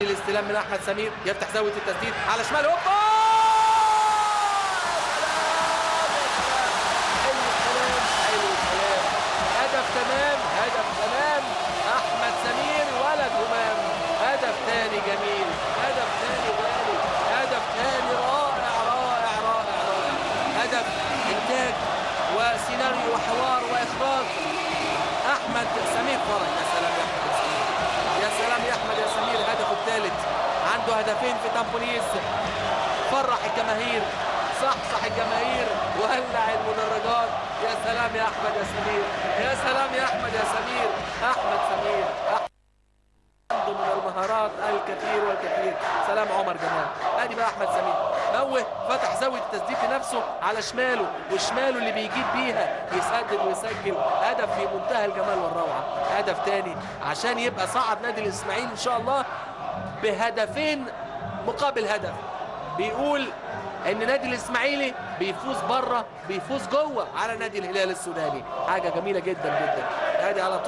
الاستلام من احمد سمير، يفتح زاوية التسديد على شماله، هوبا! حلو الكلام، حلو الكلام، هدف تمام، هدف تمام، احمد سمير ولد همام، هدف ثاني جميل، هدف ثاني غالي، هدف ثاني رائع رائع رائع رائع، هدف انتاج وسيناريو وحوار واخراج احمد سمير فرج. يا سلام يا احمد سمير، يا سلام يا احمد يا سمير، هدفه الثالث، عنده هدفين في تامبوليس، فرح الجماهير، صحصح الجماهير، ولع المدرجات. يا سلام يا احمد يا سمير، يا سلام يا احمد يا سمير، احمد سمير عنده من المهارات الكثير والكثير. سلام عمر جمال. ادي بقى احمد سمير موه، فتح زاوية التسديد لنفسه على شماله، وشماله اللي بيجيب بيها يسدد ويسجل هدف في منتهى الجمال والروعه. هدف تاني عشان يبقى صعد نادي الاسماعيلي ان شاء الله بهدفين مقابل هدف. بيقول ان نادي الاسماعيلي بيفوز بره بيفوز جوه على نادي الهلال السوداني، حاجة جميلة جدا جدا. ادي على طول.